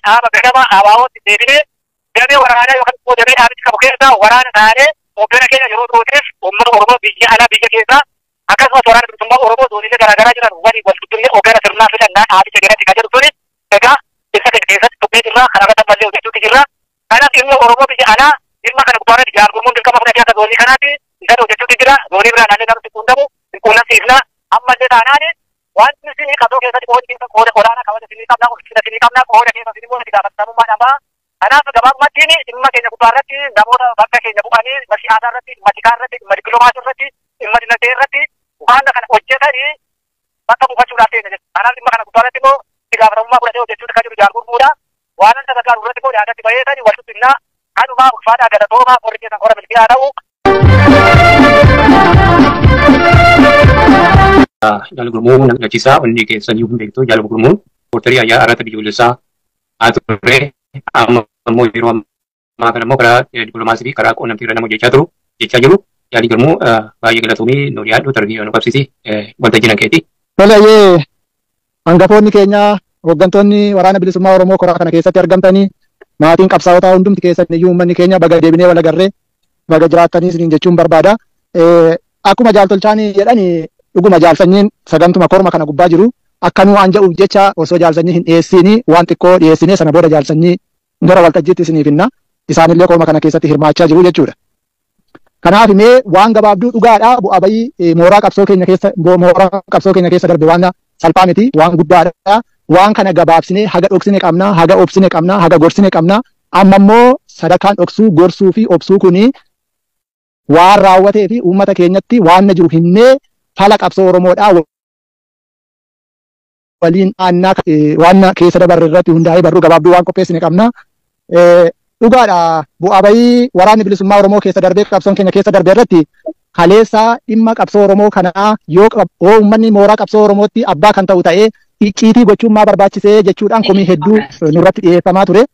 dhaaba ganama ABO'tti deebinee damee waraanaa yookaan immoo damee dhaabichi qabu keessaa waraana taanee hoggana keenya yeroo birootiif uummata Oromoo biyya alaa biyya keessaa akkasumas waraana bilisummaa Oromoo zooniilee garaagaraa jiran waliin wal dubbifnee hoggana sirnaa filannaa dhaabicha jalatti kan jedhu suni egaa ibsa keenya keessatti tuqnee jirra, kana irratti ammallee hojjechuutti jirra. Kanaaf dhimma Oromoo biyya alaa dhimma kana gubbaarratti Jaal Gurmuun dirqama fudhatee akka zoonii kanaatti isaan hojjechuutti jira. Zoonii biraa naannoo namatti quunnamu hin quunnamsiifna. Ammallee taanaan wanti isin qabsoo keessatti qooda keessa qooda olaanaa kabaja isinii qabna, ulfina isinii qabna, qooda keessa isin immoo itti gaafatamummaa dhabaa. Kanaaf gabaabumatti dhimma keenya gubbaarratti namoota bakka keenya bu'anii dhimma siyaasaa irratti, dhimma tikaa irratti, dhimma dippiloomaasii irratti, dhimma dinagdee irratti waan kana hojjetanii bakka buufachuudhaaf teenya jechuudha. Kanaaf dhimma kana gubbaarratti immoo itti gaafatamummaa fudhatee hojjechuutti kan jiru Jaal Gurmuudha. Waan hunda gargaaru irratti immoo yaadatti bayeetanii wal dubbifnaa. Kanumaa ulfaadhaa galatoomaa qorri keessan qora milkii haa ta'u. Jaal Gurmuu nama gachiisaa onni keessanii hin beektu. Jaal Gurmuun poortarii ayyaa arrata biyyoolessaa haa ture, amma immoo yeroo ammaa kana immoo karaa dippiloomaasii fi karaa quunnamtii irra nama hojjechaa turu jechaa jiru. Jaal Gurmuu, baay'ee galatoomii, nu dhiyaadhu, tarbii nu qabsiisi, waltajjii nan keeti. Toleeyyee, hangafoonni keenya hooggantoonni waraana bilisummaa Oromoo koraa kana keessatti argamtanii, maatiin qabsaa'otaa hundumti keessan iyyuu, uummanni keenya, baga deebinee wal agarree, baga jiraattanii isiniin jechuun barbaada. Akkuma jaaltolchaan jedhani, dhuguma jaalsanyiin sagantuma korma kana gubbaa jiru akkanuu waan jedhuuf jecha osoo jaalsanyii hin dhiyeessiini waan xiqqoo dhiyeessinee sana booda jaalsanyii gara waltajjiitti isiniif hinna. Isaanillee korma kana keessatti hirmaachaa jiru jechuudha. Kanaaf mee waan gabaabduu, dhugaadha, bu'aa bayii mooraa qabsoo keenya keessa mooraa qabsoo keenya keessa darbe waan salphaa miti, waan guddaadha. Waan kana gabaabsinee haga dhoksine qabna, haga obsine qabna, haga gorsine qabna. Amma immoo sadarkaan dhoksuu, gorsuu fi obsuu kuni waan raawwatee fi uummata keenyatti waan na jiru himnee fala qabsoo Oromoodhaa waliin aannaa waan keessa dabarre irratti hundaa'ee barruu gabaabduu waan qopheessine qabna. Dhugaadha, bu'aa bayii waraanni bilisummaa Oromoo keessa darbee qabsoon keenya keessa darbe irratti kaleessa dhimma qabsoo Oromoo kanaa yoo uummanni mooraa qabsoo Oromootti abbaa kan ta'u ta'ee icciitii gochuun maa barbaachisee jechuudhaan komii hedduu nurratti dhiyeeffamaa ture.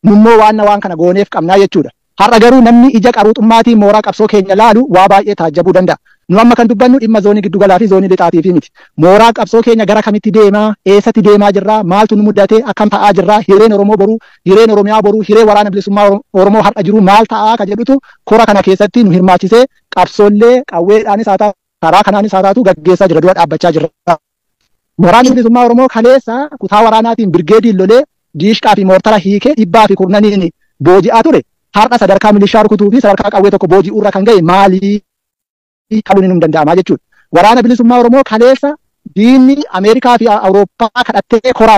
Nummoo waan kana gooneef qabnaa jechuudha. Har'a garuu namni ija qaruuxummaatiin mooraa qabsoo keenya laalu waa baay'ee taajjabuu danda'a. Nu amma kan dubbannu dhimma zoonii giddugalaa fi zoonii lixaatii miti. Mooraa qabsoo keenya gara kamitti deemaa, eessatti deemaa jirraa, maaltu nu mudate, akkam ta'aa jirraa, hireen Oromoo boruu, hireen Oromiyaa boruu, hiree waraana bilisummaa Oromoo har'a jiru maal ta'aa ka jedhutu kora kana keessatti nu hirmaachisee qabsoollee qawweedhaanis haa ta'u karaa kanaanis haa taatu gaggeessaa jira, dura dhaabbachaa jira. Waraanni bilisummaa Oromoo kaleessa kutaa waraanaatiin birgeediin lolee diishqaa fi moortara hiikee dhibbaa fi kurnaniin booji'aa ture. Har'a sadarkaa milishaa rukutuu fi sadarkaa qawwee tokko booji'uurra kan ga'e maalii qabuun hin danda'amaa jechuudha. Waraana bilisummaa Oromoo kaleessa diinni Ameerikaa fi Awurooppaa kadhattee koraa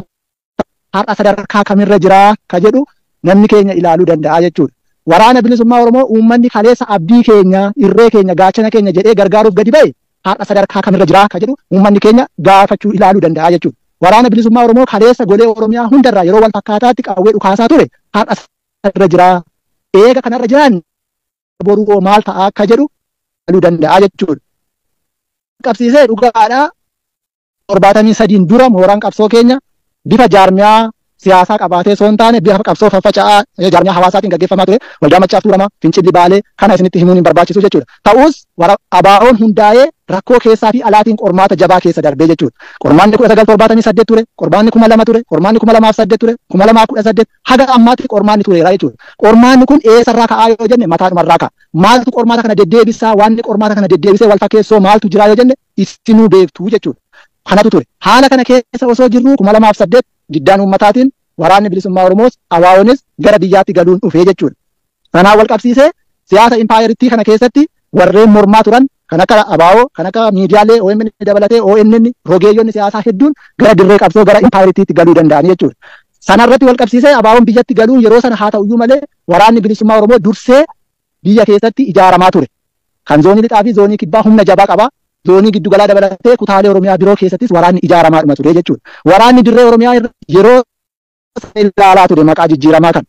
har'a sadarkaa kamirra jiraa ka jedhu namni keenya ilaaluu danda'a jechuudha. Waraana bilisummaa Oromoo uummanni kaleessa abdii keenya, irree keenya, gaachana keenya jedhee gargaaruuf gadi ba'e har'a sadarkaa kamirra jiraa ka jedhu uummanni keenya gaafachuu ilaaluu danda'a jechuudha. Waraana bilisummaa Oromoo kaleessa golee Oromiyaa hundarraa yeroo wal fakkaataatti qawwee dhukaasaa ture har'a irra jiraa. Eega kanarra jiran boruu maal ta'a akka jedhu ilaaluu danda'a jechuudha. Qabsiisee dhugaadhaa, 73n dura mooraan qabsoo keenya bifa jaarmiyaa siyaasaa qabaatee osoo hin taane bifa qabsoo faffaca'aa jaarmiyaa hawaasaatiin gaggeeffamaa ture. Waldaa Maccaa Tuulamaa, Fincilli Baalee kana isinitti himuun hin barbaachisu jechuudha. Ta'us ABO'n hundaa'ee rakkoo keessaa fi alaatiin qormaata jabaa keessa darbee jechuudha. Qormaanni 1978 ture, qormaanni 2000 ture, qormaanni 2008 ture, 2018, haga ammaatti qormaanni tureera jechuudha. Qormaanni kun eessarraa ka'aa yoo jenne, mataadhumarraa ka'a. Maaltu qormaata kana deddeebisaa? Wanni qormaata kana deddeebisee wal fakkeessoo maaltu jira yoo jenne, isinuu beektu jechuudha. Kanatu ture. Haala kana keessa osoo jirru 2008 diddaan uummataatiin waraanni bilisummaa Oromoos ABO'nis gara biyyaatti galuun dhufee jechuudha. Kanaan wal qabsiisee siyaasa impaayeritti kana keessatti warreen mormaa turan kan akka ABO, kan akka miidiyaalee OMN dabalatee ONN, rogeeyyonni siyaasaa hedduun gara dirree qabsoo gara impaayeritti galuu danda'an jechuudha. Sanarratti wal qabsiisee ABO'n biyyatti galuun yeroo sana haa ta'uyyuu malee waraanni bilisummaa Oromoo dursee biyya keessatti ijaaramaa ture. Kan zoonii lixaa fi zoonii kibbaa humna jabaa qaba. Zoonii giddugalaa dabalatee kutaalee Oromiyaa biroo keessattis waraanni ijaaramaadhuma ture jechuudha. Waraanni dirree Oromiyaa yeroo ilaalaa ture maqaa jijjiiramaa kan.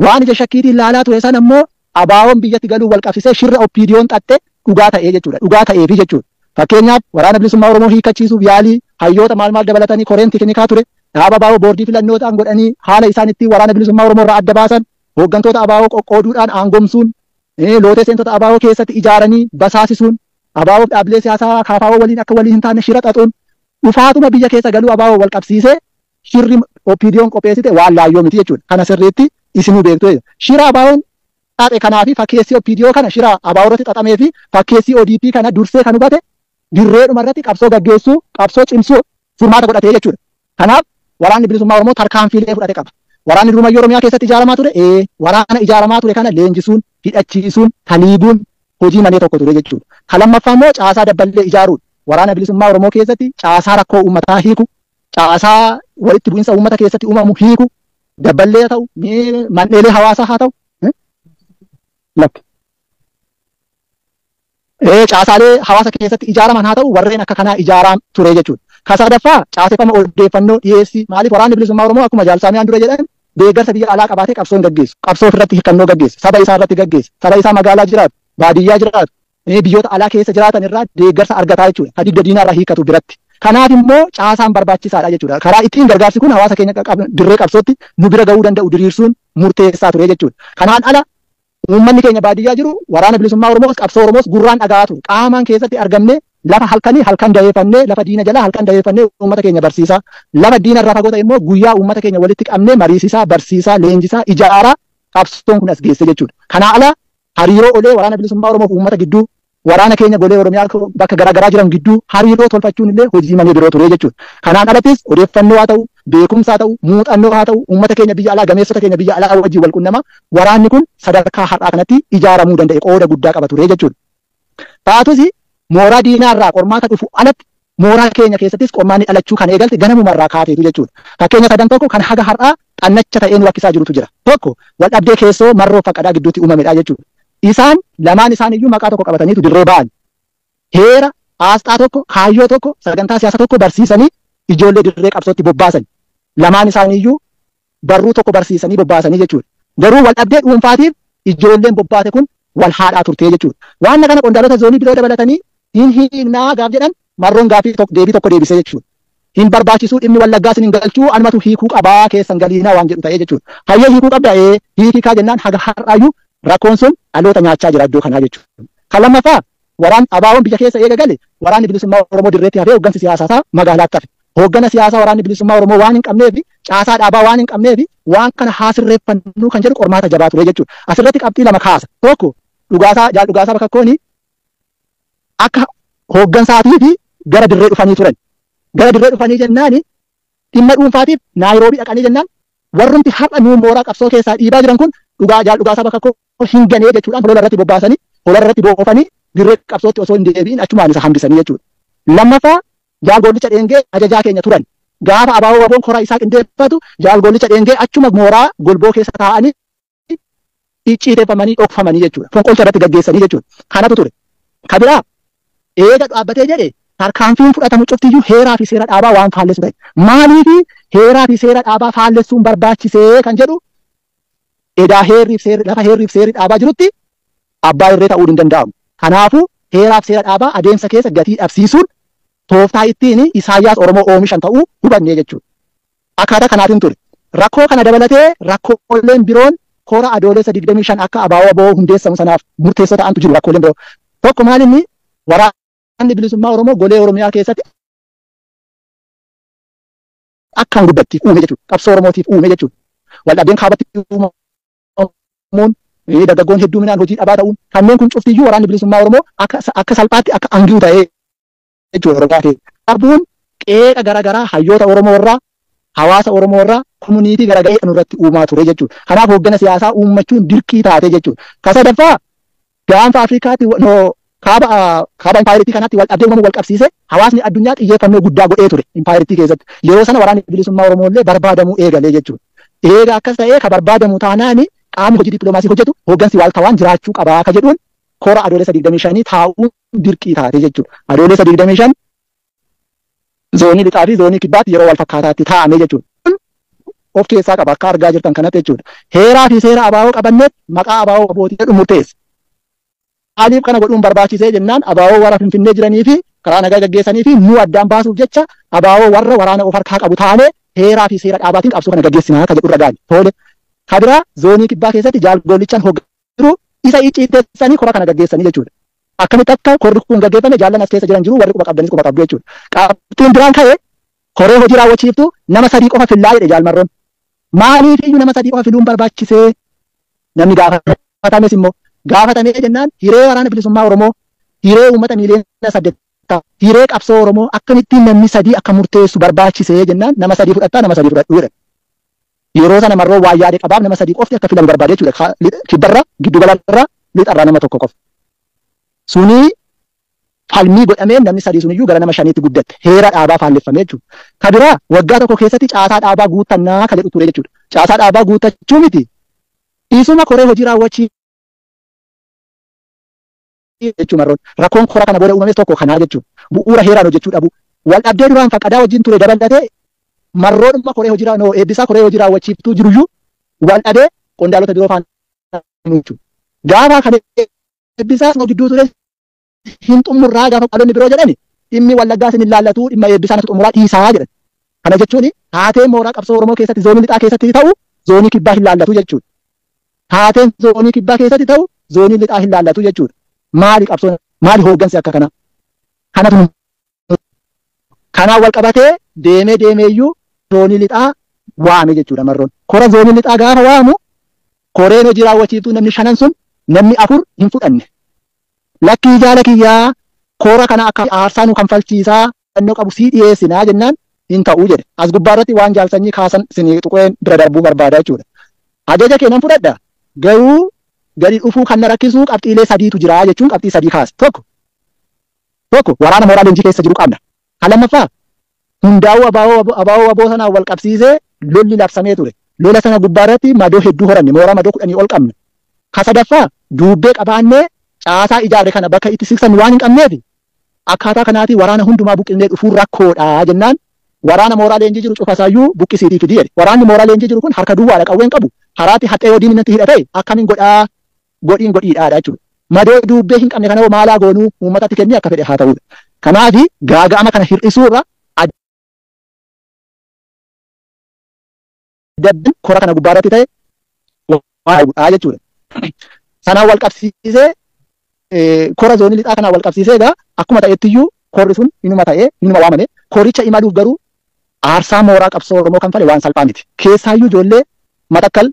Waan ija shakkiitiin ilaalaa ture sana immoo ABO'n biyyatti galuu wal qabsiisee shirra OPDO'n xaxxe dhugaa ta'ee jechuudha. Dhugaa ta'eefi jechuudha. Fakkeenyaaf, waraana bilisummaa Oromoo hiikkachiisuuf yaalii hayyoota maal maal dabalatanii koreen teknikaa ture. Dhaaba ABO boordii filannootaan godhanii haala isaan ittiin waraana bilisummaa Oromoo irraa adda baasan, hooggantoota ABO qoqqooduudhaan aangomsuun, lootee seentota ABO keessatti ijaaranii basaasisuun, ABO dhaabbilee siyaasaa KFO waliin akka walii hin taane shira xaxuun, dhufaatuma biyya keessa galuu ABO wal qabsiisee shirri OPDO'n qopheessite waan laayyoo miti jechuudha. Kana sirriitti isinuu beektu jechuudha. Shira ABO'n xaxe kanaa fi fakkeessii OPDO kana shira ABO irratti xaxamee fi fakkeessii ODP kana dursee kan hubate dirreedhuma irratti qabsoo gaggeessuu, qabsoo cimsuu furmaata godhatee jechuudha. Kanaaf waraanni bilisummaa Oromoo tarkaanfiilee fudhate qaba. Waraanni durumayyuu Oromiyaa keessatti ijaaramaa ture, waraana ijaaramaa ture kana leenjisuun, hidhachiisuun, taliiguun hojii malee tokko ture jechuudha. Kan lammaffaa immoo caasaa dabballee ijaaruudha. Waraana bilisummaa Oromoo keessatti caasaa rakkoo uummataa hiiku, caasaa walitti bu'insa uummata keessatti uumamu hiiku, dabballee haa ta'u, mandheelee hawaasaa haa ta'u, caasaalee hawaasa keessatti ijaaraman haa ta'u warreen akka kanaa ijaaraa ture jechuudha. Kan sadaffaa caaseffama odeeffannoo dhiyeessii. Maaliif waraanni bilisummaa Oromoo akkuma Jaalsaamiyaan dura jedhan deeggarsa biyya alaa qabaatee qabsoo hin gaggeessu. Qabsoo ofirratti hirkannoo gaggeessa. Saba isaa irratti gaggeessa. Saba isaa magaalaa jiraatu, baadiyyaa jiraatu, biyyoota alaa keessa jiraatan irraa deeggarsa argataa jechuudha. Kan dugda diinaa irraa hiikkatu biratti. Kanaaf immoo caasaan barbaachisaadha jechuudha. Karaa ittiin gargaarsi kun hawaasa keenya dirree qabsootti nu bira gahuu danda'u diriirsuun murteessaa ture jechuudha. Kanaan ala uummanni keenya baadiyyaa jiru waraana bilisummaa Oromoos qabsoo Oromoos gurraan dhaga'aa ture. Qaamaan keessatti argamnee lafa halkanii halkan daheeffannee, lafa diina jalaa halkan daheeffannee uummata keenya barsiisaa, lafa diina irraa fagoo ta'e immoo guyyaa uummata keenya walitti qabnee mariisisaa, barsiisaa, leenjisaa, ijaaraa qabsoon kun as geesse jechuudha. Kanaa ala hariiroo olee waraana bilisummaa Oromoof uummata gidduu, waraana keenya golee Oromiyaa bakka garaagaraa jiran gidduu hariiroo tolfachuun illee hojii malee biroo ture jechuudha. Kanaan alattis odeeffannoo haa ta'u, beekumsa haa ta'u, muuxannoo haa ta'u, uummata keenya biyya alaa, gameessota keenya biyya alaa wajjin wal qunnama waraanni kun sadarkaa har'aa kanatti ijaaramuu danda'e qooda guddaa qaba ture jechuudha. Taatus mooraa diinaa irraa qormaata dhufu alatti mooraa keenya keessattis qormaanni dhalachuu kan eegalte ganamuma irraa kaateetu jechuudha. Fakkeenya sadan tokko kan haga har'aa xannacha ta'een rakkisaa jirutu jira. Tokko wal dhabdee keessoo marroo faqadaa gidduutti uumamedha jechuudha. Isaan lamaan isaan iyyuu maqaa tokko qabataniitu dirree ba'an. Heera, aasxaa tokko, kaayyoo tokko, sagantaa siyaasaa tokko barsiisanii ijoollee dirree qabsootti bobbaasan. Lamaan isaaniiyyuu barruu tokko barsiisanii bobbaasanii jechuudha. Garuu wal dhabdee dhuunfaatiif ijoolleen bobbaate kun wal haadhaa turte jechuudha. Waan kana qondaalota zoonii biroo dabalatanii hin hiiknaa gaaf jedhan marroon gaaffii tokko deebii tokko deebisee jechuudha. Hin barbaachisuu dhimmi wallaggaa isin hin galchuu anumatu hiikuu qabaa keessan galiinaa waan jedhu ta'ee jechuudha. Hayyee hiikuu qabda hiikikaa jennaan haga har'aayyuu rakkoon sun dhaloota nyaachaa jira iddoo kanaa jechuudha. Kan lammaffaa waraan ABO'n biyya keessa eega gale waraanni bilisummaa Oromoo dirreetti hafee hooggansi siyaasaa isaa magaalaatti hafe. Hooggana siyaasaa waraanni bilisummaa Oromoo waan hin qabneef, caasaa dhaabaa waan hin qabneef waan kana haa sirreeffannuu kan jedhu qormaata jabaa ture jechuudha. Asirratti qabxii lama kaasa. Tokko dhugaasaa jaal dhugaasaa bakakkooni akka hooggansaatii fi gara dirree dhufanii turan. Gara dirree dhufanii jennaani dhimma dhuunfaatiif Naayiroobii dhaqanii jennaan warrumti har'a nuu mooraa qabsoo keessaa dhiibaa jiran kun dhugaa jaal dhugaasaa bakakkoo hin ganee jechuudhaan holola irratti bobbaasanii holola irratti boofanii dirree qabsootti osoo hin deebi'in achumaan isa hambisanii jechuudha. Lammaffaa jaal Goollicha Dheengee ajajaa keenya turan. Gaafa ABO WBO'n koraa isaa qindeeffatu jaal Goollicha Dheengee achuma mooraa golboo keessa taa'anii icciiteeffamanii dhokfamanii jechuudha. Fonqolcha irratti gaggeessanii jechuudha. Kanatu ture. Kabiraa eega dhaabbatee jedhe tarkaanfiin fudhatamu cuftiyyuu heeraa fi seera dhaabaa waan faallessu ta'e. Maaliif heeraa fi seera dhaabaa faallessuun barbaachisee kan jedhu edaa heerriif seerri lafa heerriif seerri dhaabaa jirutti abbaa irree ta'uu hin danda'amu. Kanaafuu heeraaf seera dhaabaa adeemsa keessa gatii dhabsiisuun tooftaa ittiin Isaayyaas Oromoo oomishan ta'uu hubannee jechuudha. Akkaataa kanaatiin ture. Rakkoo kana dabalatee rakkooleen biroon kora adoolessa 25 akka ABO WBO hundeessamu sanaaf murteessoo ta'antu jiru rakkooleen biroo. Tokko maal inni waraanni bilisummaa Oromoo golee Oromiyaa keessatti akkaan guddattiif uume jechuudha. Qabsoo Oromootiif uume jechuudha. Waldhabdeen kaabatti uumamuun dargaggoon hedduminaan hojii dhabaa ta'uun kanneen kun cuftiyyuu waraanni bilisummaa Oromoo akka salphaatti akka angi'u ta'ee jechuudha Oromiyaa keessa. Darbuun qeeqa garaagaraa hayyoota Oromoo irraa hawaasa Oromoo irraa komuniitii garaagaraa irratti uumaa ture jechuudha. Kanaaf hooggana siyaasaa uummachuun dirqii taate jechuudha. Ka sadaffaa gaanfa Afrikaatti kaaba kaaba impaayeritii kanatti wal dhabdee uumamuu wal qabsiise hawaasni addunyaa xiyyeeffannoo guddaa godhee ture impaayeritii keessatti. Yeroo sana waraanni bilisummaa Oromoo illee barbaadamuu eegalee jechuudha. Eega akkas ta'ee ka barbaadamu taanaani qaamni hojii dippiloomaasii hojjetu hooggansi waaltawaan jiraachuu qabaa ka jedhuun kora adoolessa 25 taa'uun dirqii taate jechuudha. Adoolessa 25 zoonii lixaa fi zoonii kibbaatti yeroo wal fakkaataatti taa'ame jechuudha. Of keessaa qaba akka argaa jirtan kanatti jechuudha. Heeraa fi seera ABO qabanneef maqaa ABO WBOtii jedhu murteesse. Maaliif kana godhuun barbaachisee jennaan ABO warra Finfinnee jiranii fi karaa nagaa gaggeessanii fi nu addaan baasuuf jecha ABO warra waraana of harkaa qabu taanee heeraa fi seera dhaabaatiin qabsoo kana gaggeessinaa ka jedhu irra gaane. Tole. Kabiraa zoonii kibbaa keessatti jaal Goollichaan hoogganaa jiru isa icciiteessanii kora kana gaggeessanii jechuudha. Akkamitti akka korri kun gaggeeffame jaallan as keessa jiran jiru warri quba qabdanis quba qabdu jechuudha. Qabxiin biraan ka'e Koree hojii raawwachiiftuu nama 3 qofa fillaa jedhe Jaal Marroon. Maaliif iyyuu nama 3 qofa filuun barbaachisee? Namni gaafatames immoo gaafatamee jennaan hiree waraana bilisummaa Oromoo, hiree uummata miiliyoona 8, hiree qabsoo Oromoo akkamittiin namni 3 akka murteessu barbaachisee jennaan nama 3 fudhattaa nama 3 fudhadhu jedhan. Yeroo sana Marroo waa yaade qabaaf nama 3 qofti akka filamu barbaade jechuudha. Kibbarra, giddugalarra, lixarraa nama 1 qofa. Suni falmii godhamee namni 3 suniyyuu gara nama 5tti guddatte. Heera dhaabaa faalleffame jechuudha. Ka biraa waggaa tokko keessatti caasaa dhaabaa guuttannaa ka jedhu ture jechuudha. Caasaa dhaabaa guuttachuu miti. Isuma koree hojii raawwachii jechuudha Marroon. Rakkoon kora kana booda uumames tokko kanaa jechuudha. Bu'uura heeraan hojjechuu dhabu. Wal dhabdee duraan Faqqadaa wajjin ture dabalatee Marroodhuma koree hojii raawwachii eebbisaa koree hojii raawwachiiftuu jiruyyuu wal dhabee qondaalota biroo faana jechuudha. Gaafa kana eebbisaas gidduu ture hin xumurraa gaafa qondaalonni biroo jedhani dhimmi Wallaggaa isin ilaallatu dhimma eebbisaa natu xumuraa dhiisaa jedhan. Kana jechuun taatee mooraa qabsoo Oromoo keessatti zoonii lixaa keessatti ta'u zoonii kibbaa hin laallatu jechuudha. Taateen zoonii kibbaa keessatti ta'u zoonii lixaa hin laallatu jechuudha. Maali qabsoon maali hooggansi akka kanaa? Kanatu kanaan wal qabatee deemee deemeeyyuu zoonii lixaa waame jechuudha Marroon. Kora zoonii lixaa gaafa waamu koreen hojii raawwachiiftuu namni 5 sun namni 4 hin fudhanne. Lakkii jaala kiyyaa kora kana akka aarsaa nu kanfalchiisaa fannoo qabu sii dhiyeessinaa jennaan hin ta'uu jedhe. As gubbaa irratti waan jaalsanyii kaasan sinii tuqeen bira darbuu barbaada jechuudha. Ajaja kee nan fudhadha. Garuu gadi dhufuu kan na rakkisuu qabxiilee 3tu jira jechuun qabxii 3 kaase. Tokko waraana mooraa leenjii keessa jiru qabna. Kan lammaffaa hundaa'uu abaa'oo aboo sanaan wal qabsiisee lolli labsamee ture. Lola sana gubbaa irratti madoo hedduu horanne mooraa madoo 10 ol qabna. Ka sadaffaa duubbee qabaannee caasaa ijaarre kana bakka itti siksan waan hin qabneef akkaataa kanaatiin waraana hundumaa buqqisnee dhufuun rakkoodha jennaan waraana mooraa leenjii jiru cufasaayyuu buqqisiitii fidi jedhe. Waraanni mooraa leenjii jiru kun harka duwwaadha qawween qabu. Haraatti haxee yoo diinni natti hidha ta'e akkamiin godhaa godhiin godhiidhaadha jechuudha. Madoo duubbee hin qabne kana maalaa goonuu uummatatti kennee akka fedhe haa ta'udha. Kanaaf gaaga'ama kana hir'isuurra adabbiin kora kana gubbaa irratti ta'e waan jechuudha. Sanaan wal qabsiisee kora zoonii lixaa kanaan wal qabsiisee egaa akkuma ta'ettiyyuu korri sun inuma ta'ee inuma waamame. Koricha imaluuf garuu aarsaa mooraa qabsoo Oromoo kan fale waan salphaa miti. Keessaayyuu ijoollee Matakkal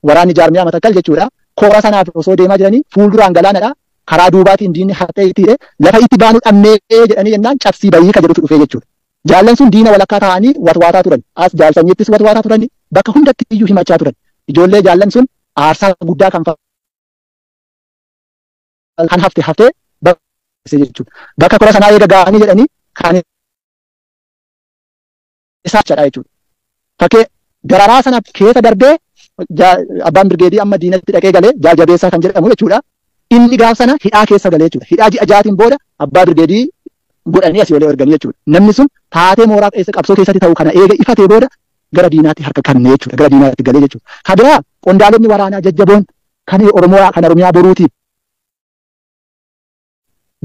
waraanni jaarmiyaa Matakkal jechuudha. Kora sanaaf osoo deemaa jiranii fuulduraan galaanadha. Karaa duubaatiin diinni haxee itti hidhe lafa itti baanuu dhabnee jedhanii jennaan cabsii bayii ka jedhutu dhufee jechuudha. Jaallan sun diina walakkaa ta'anii watwaataa turan. As jaalsanyittis watwaataa turan. Bakka hundatti iyyuu himachaa turan. Ijoollee jaallan sun aarsaa guddaa kan hafte haftee bakka jechuudha. Bakka kora sanaa eega ga'anii jedhanii kan isaa jedha jechuudha. Fakkee dararaa sana keessa darbee abbaan birgeedii amma diinatti dhaqee galee jaaljabeessaa kan jedhamu jechuudha. Inni gaaf sana hidhaa keessa galee jechuudha. Hidhaa ji'a 6 booda abbaa birgeedii godhanii asii olee erganii jechuudha. Namni sun taatee mooraa keessa qabsoo keessatti ta'u kana eega ifatee booda gara diinaatti harka kennee jechuudha. Gara diinaatti galee jechuudha. Ka biraa qondaalonni waraanaa jajjaboon kan Oromoo kan Oromiyaa boruutiif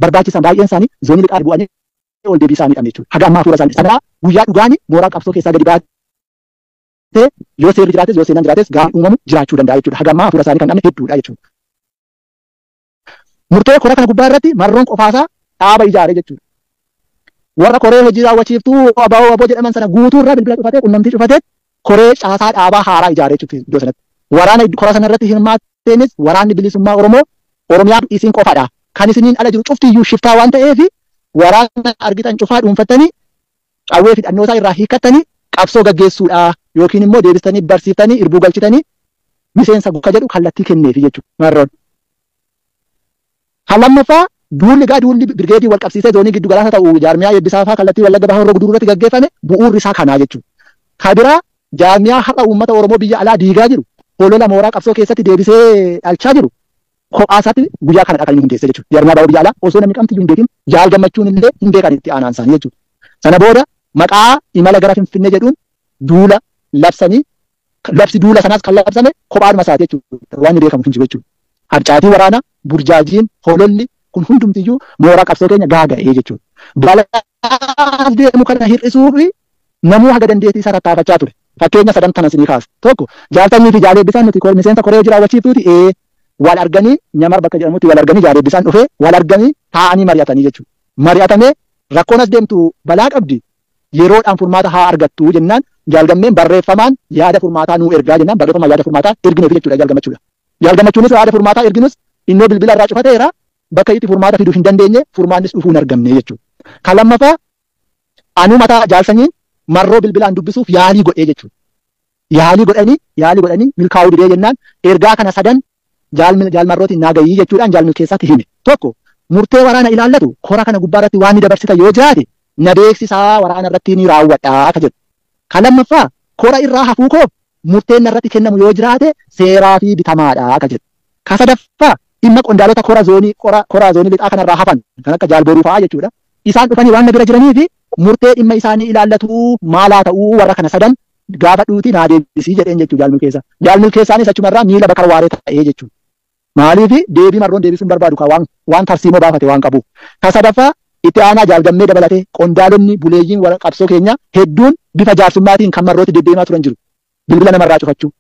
barbaachisan baay'een isaanii zoonii lixaa bu'anii ol deebii isaanii dhabne jechuudha. Haga ammaa hafuura isaanii sanaa guyyaa dhugaanii mooraa qabsoo keessaa gadi baatee yoo seerri jiraates yoo seenaan jiraates gaafa uumamu jiraachuu danda'a jechuudha. Haga ammaa hafuura isaanii kan dhabne hedduudha jechuudha. Murtee kora kana gubbaa irratti Marroon qofaasaa dhaaba ijaare jechuudha. Warra koree hojii raawwachiiftuu abaa'oo aboo jedhaman sana guutuu irraa bilbila cufatee qunnamtii cufatee koree caasaa dhaabaa haaraa ijaare jechuudha iddoo sanatti. Waraana kora sana irratti hirmaatteenis waraanni bilisummaa Oromoo Oromiyaa isin qofadha. Kan isiniin ala jiru cuftiyyuu shiftaa waan ta'eef waraana argitan cufaa dhuunfattanii qawwee fi hidhannootaa irraa hiikkattanii qabsoo gaggeessuudha yookiin immoo deebistanii barsiiftanii irbuu galchitanii miseensa akka jedhu kallattii kenneefi jechuudha Marroon. Kan lammaffaa duulli gaa duulli birgeedii wal qabsiisee zoonii giddu galaasa ta'u jaarmiyaa eebbisaa fa'aa kallattii Wallagga Bahaa Horroo Guduruu irratti gaggeeffame bu'uurri isaa kanaa jechuudha. Ka biraa jaarmiyaa har'a uummata Oromoo biyya alaa diigaa jiru holola mooraa qabsoo keessatti deebisee dhalchaa jiru kophaa isaatti guyyaa kana kan inni hundeesse jechuudha. Jaarmiyaa baa'oo biyya alaa osoo namni kamtiyyuu hin beekin jaal gammachuun illee hin beekan itti aanaan isaanii jechuudha. Sana booda maqaa imala gara Finfinnee jedhuun duula labsanii labsi duula sanaas kan labsame kophaadhuma isaati jechuudha. Waan beekamu hin jiru jechuudha. Harcaatii waraanaa, burjaajiin, hololli kun hundumtiyyuu mooraa qabsoo keenya gaaga'ee jechuudha. Balaa deemu kana hir'isuu fi namuu haga dandeettii isaa tattaafachaa ture. Fakkeenya sadan kana isinii kaasa. Tokko jaaltanii fi jaaleebbisaan nuti miseensa koree hojii raawwachiiftuuti wal arganii nyamar bakka jedhamutti wal arganii jaaleebbisaan dhufee wal arganii taa'anii mari'atanii jechuudha. Mari'atamee rakkoon as deemtu balaa qabdi. Yeroodhaan furmaata haa argattu jennaan jaalgammeen barreeffamaan yaada furmaataa nuu ergaa jennaan barreeffamaan yaada furmaataa ergineef jechuudha jaalgammachuudha. Jaalgammachuunis yaada furmaataa erginus innoo bilbila irraa cufateera bakka itti furmaata fiduu hin dandeenye furmaannis dhufuu hin argamne jechuudha. Kan lammaffaa anuu mataa jaalsanyiin marroo bilbilaan dubbisuuf yaalii godhee jechuudha. Yaalii godhanii milkaa'uu didee jennaan ergaa kana sadan jaalmarrootiin naa gahii jechuudhaan jaalmil keessatti hime. Tokko murtee waraana ilaallatu kora kana gubbaarratti waan ni dabarsita yoo jiraate na beeksisaa waraana irratti ni raawwadhaa akka jedhu. Kan lammaffaa kora irraa hafuu koof murteen irratti kennamu yoo jiraate seeraa fi bitamaadha akka jedhu. Kan sadaffaa dhimma qondaalota kora zoonii lixaa kanarraa hafan kan akka jaalboruu fa'aa jechuudha. Isaan dhufanii waan na bira jiranii fi murtee dhimma isaanii ilaallatu maalaa ta'uu warra kana sadan gaafa dhuutii naa deebisii jedheen jechuudha jaalmil keessa. Jaalmil keessaanis achumarraa miila bakar waaree ta'ee jechuudha. Maaliif deebii marroon deebisuun barbaadu waan tarsiimoo baafate waan qabu. Kan sadaffaa itti aanaa jaalgammee dabalatee qondaalonni buleeyyiin qabsoo keenya hedduun bifa jaarsummaatiin kan marrootti deddeemaa turan jiru. Bilbila namarraa cufachuu.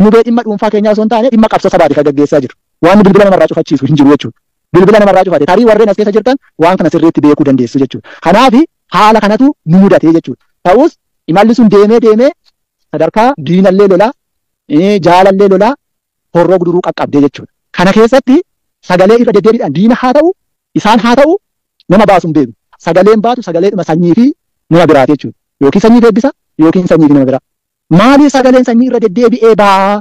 Nubee dhimma dhuunfaa keenyaa osoo hin taane dhimma qabsoo sabaati kan gaggeessaa jiru. Waan bilbila namarraa cufachiisu hin jiru jechuudha. Bilbila namarraa cufate tarii warreen as keessa jirtan waan kana sirriitti beekuu dandeessu jechuudha. Kanaaf haala kanatu nu mudatee jechuudha. Ta'us imalli sun deemee deemee sadarkaa diinallee lolaa jaalallee lolaa horroo guduruu qaqqabdee jechuudha. Kana keessatti sagalee irra deddeebiidhaan diina haa ta'u isaan haa ta'u nama baasuun beeku. Sagaleen baatu sagaleedhuma sanyii fi nama biraati jechuudha. Yookiin sanyii eebbisa yookiin sanyii fi nama biraa. Maaliif sagaleen sanyii irra deddeebi'ee baa?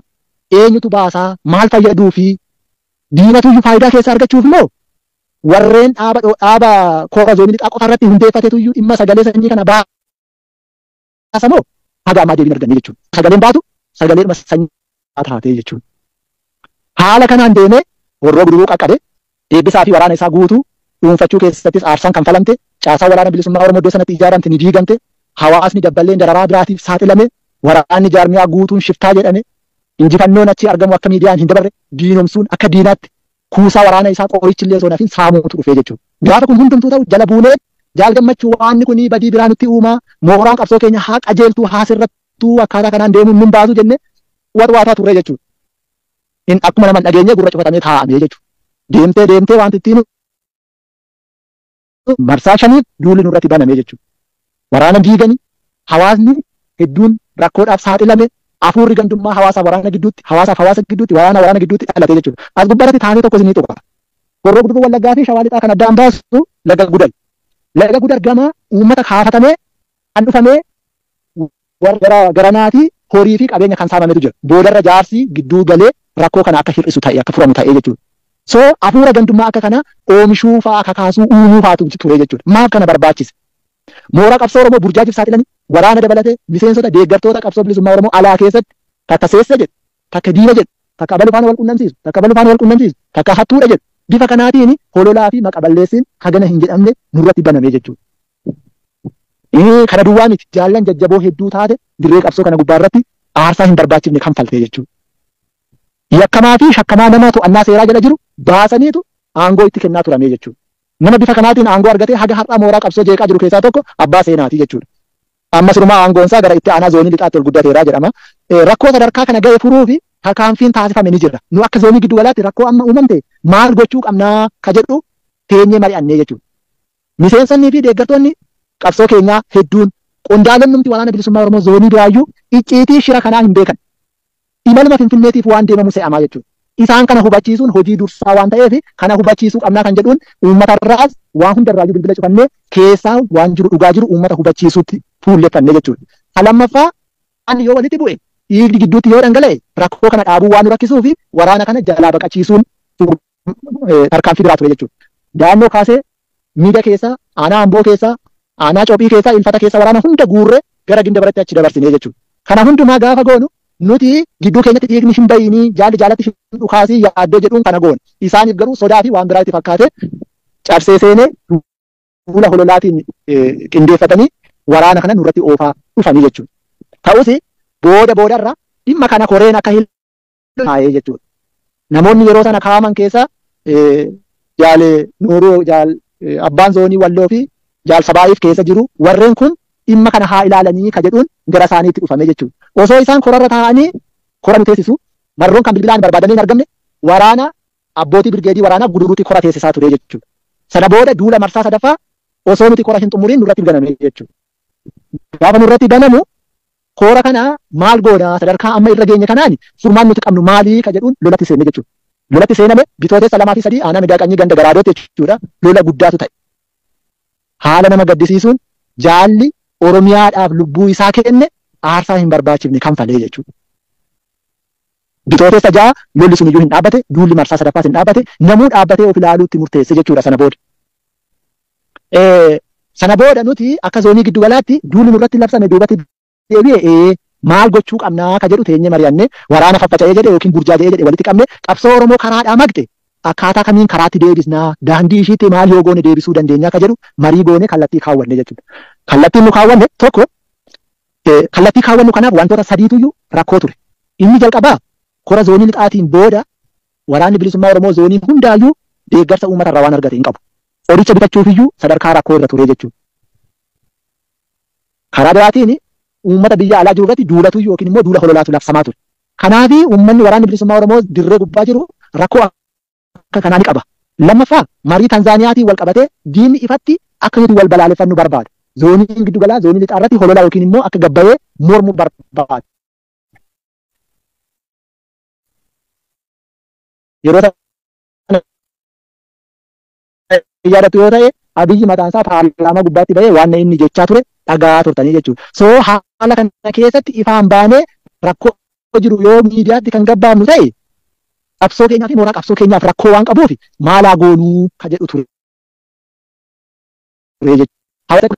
Eenyutu baasaa? Maal fayyaduu fi diinatuyyuu faayidaa keessaa argachuuf immoo warreen dhaaba kora zoonii lixaa qofa irratti hundeeffatetuyyuu dhimma sagalee sanyii kana baasa moo haga ammaa deebiin arganne jechuudha. Sagaleen baatu sagaleedhuma sanyii taatee jechuudha. Haala kanaan deemee horroo guduruu qaqqabe eebbisaa fi waraana isaa guutuu dhuunfachuu keessattis aarsaan kan falamte caasaa waraana bilisummaa Oromoo iddoo sanatti ijaaramte ni diigamte hawaasni dabballeen dararaa biraatiif saaxilame waraanni jaarmiyaa guutuun shiftaa jedhame injifannoon achi argamu akka miidiyaan hin dabarre diinomsuun akka diinaatti kuusaa waraana isaa qorichillee osoo nafin saamuutu dhufee jechuudha. Gaafa kun hundumtuu ta'u jala buunee jaalgammachuu waanni kun badii biraa nutti uumaa mooraan qabsoo keenya haa qajeeltuu haa sirrattuu akkaataa kanaan deemuun nun baasu jenne watwaataa turre jechuudha. In akkuma nama dhageenye gurra cufatamee taa'amee jechuudha. Deemtee deemtee wanti ittiin marsaa shaniif duulli nurratti baname jechuudha. Waraana diiganii hawaasni hedduun rakkoodhaaf saaxilame afuurri gandummaa hawaasaa waraana gidduutti hawaasaaf hawaasa gidduutti waraana waraana gidduutti dhalate jechuudha. As gubbaarratti taatee tokko isinii tuqa. Horroo guduruu Wallaggaa fi Shawaa Lixaa kan addaan baasu laga Gudar. Laga Gudar gama uummata kaafatamee kan dhufamee warra garanaatii horii fi qabeenya kan saamametu jira. Boodarra jaarsi gidduu galee rakkoo kana akka hir'isu ta'e akka furamu ta'e jechuudha. So afuura gandummaa akka kana oomishuu fa'aa kakaasuu uumuu fa'aatu ture jechuudha. Maaf kana barbaachise? Mooraa qabsoo Oromoo burjaajiif saaxilanii waraana dabalatee miseensota deeggartoota qabsoo bilisummaa Oromoo alaa keessatti takka seessa jedhu, takka diina jedhu, takka abaluu faana wal qunnamsiisu, takka abaluu faana wal qunnamsiisu, takka hattuudha jedhu. Bifa kanaatiin hololaa fi maqaballeessiin hagana hin jedhamne nurratti baname jechuudha. Kana duwwaa miti jaallan jajjaboo hedduu taate dirree qabsoo kana gubbaarratti aarsaa hin barbaachifne kan faltee jechuudha. Yakkamaa fi shakkamaa nama to'annaa seeraa jala jiru baasaniitu aangoo itti kennaa turame jechuudha. Nama bifa kanaatiin aangoo argatee haga har'aa mooraa qabsoo jeeqaa jiru keessaa tokko abbaa seenaati jechuudha. Amma sirumaa aangoon isaa gara itti aanaa zoonii lixaatti ol guddateeraa jedhama. Rakkoo sadarkaa kana ga'e furuu fi tarkaanfiin taasifame ni jira. Nu akka zoonii giddu galaatti rakkoo amma uumamte maal gochuu qabnaa ka jedhu teenyee mari'annee jechuudha. Miseensonnii fi deeggartoonni qabsoo keenyaa hedduun qondaalonni waraana bilisummaa Oromoo zoonii biraayyuu icciitii shira kanaa hin beekan. Imaluma Finfinneetiif waan deemamu se'amaa jechuudha. Isaan kana hubachiisuun hojii dursaa waan ta'eef kana hubachiisuu qabnaa kan jedhuun uummatarraas waan hundarraayyuu bilbila cufannee keessaa waan jiru dhugaa jiru uummata hubachiisuutti fuulleffannee jechuudha. Kan lammaffaa ani yoo walitti bu'e dhiigni gidduutti yoo dhangala'e rakkoo kana dhaabuu waan nu rakkisuu fi waraana kana jalaa baqachiisuun tarkaanfii biraa ture jechuudha. Daannoo kaasee miidha keessaa, aanaa amboo keessaa, aanaa cophii keessaa, ilfata keessaa waraana hunda guurree gara ginda biratti achi dabarsinee jechuudha. Kana hundumaa gaafa goonu nuti gidduu keenyatti dhiigni hin bayinii jaalli jaalatti hin dhukaasii yaaddoo jedhuun kana goone. Isaaniif garuu sodaa fi waan biraa itti fakkaate cabsee seenee fuula hololaatiin qindeeffatanii waraana kana nurratti oofaa dhufanii jechuudha. Ta'us booda boodarra dhimma kana koreen akka hin taa'ee jechuudha. Namoonni yeroo sana kaa'aman keessa jaal Nuuruu jaal abbaan zoonii Walloo fi jaal Sabaa'iif keessa jiru warreen kun dhimma kana haa ilaalanii ka jedhuun gara isaaniitti dhufame jechuudha. Osoo isaan korarra taa'anii kora nu teessisu marroon kan bilbilaan barbaadamee hin argamne waraana abbootii birgeedii waraanaa guduruutti kora teessisaa ture jechuudha. Sana booda duula marsaa sadaffaa osoo nuti kora hin xumuriin nurratti ganame jechuudha. Gaafa nurratti banamu koora kana maal goona sadarkaa amma irra geenye kanaan furmaan nuti qabnu maalii ka jedhuun lolatti seenne jechuudha. Lolatti seename bitootessa 2 fi 3 aanaa Midaaqanyii ganda Garaadootti jechuudha. Lola guddaatu ta'e. Haala nama gaddisiisuun jaalli Oromiyaadhaaf lubbuu isaa kenne aarsaa hin barbaachifne kanfalee jechuudha. Bitootessa 6 lolli sun iyyuu hin dhaabbate, duulli marsaa sadaffaas hin dhaabbate, namuu dhaabbatee of ilaaluutti murteesse jechuudha sana booda. Sana booda nuti akka zoonii giddugalaatti duulli nurratti labsame duubatti deebi'ee maal gochuu qabnaa ka jedhu teenyee mari'anne waraana faffaca'ee jedhe yookiin burjaaja'ee jedhe walitti qabne qabsoo Oromoo karaadhaa maqxe akkaataa kamiin karaatti deebisnaa daandii ishiitti maal yoo goone deebisuu dandeenyaa ka jedhu marii goone kallattii kaawwanne jechuudha. Kallattiin nu kaawwanne tokko kallattii kaawwannu kanaaf wantoota sadiituyyuu rakkoo ture. Inni jalqabaa kora zoonii lixaatiin booda waraanni bilisummaa Oromoo zoonii hundaayyuu deeggarsa uummatarraa waan argate hin qabu. Qoricha bitachuufiyyuu sadarkaa rakkoo irra ture jechuudha. Karaa biraatiin uummata biyya alaa jiru irratti duulatu yookiin immoo duula hololaatu labsamaa ture. Kanaaf uummanni waraanni bilisummaa Oromoo dirree gubbaa jiru rakkoo akka kanaa ni qaba. Lammaffaa marii Tanzaaniyaatiin wal qabatee diinni ifatti akka nuti wal balaaleffannu barbaada. Zooniin giddugalaa zoonii lixaa irratti hololaa yookiin immoo akka gabbayee mormu barbaada. Yeroo sana yaadatu yoo ta'e Abiyyi mataan isaa paarlaamaa gubbaatti bahee waan inni jechaa ture dhagaa turtanii jechuudha. So haala kana keessatti ifaan baanee rakkoo jiru yoo miidiyaatti kan gabbaafnu ta'e qabsoo keenyaa fi mooraa qabsoo keenyaaf rakkoo waan qabuuf maalaa goonuu ka jedhu ture jechuudha.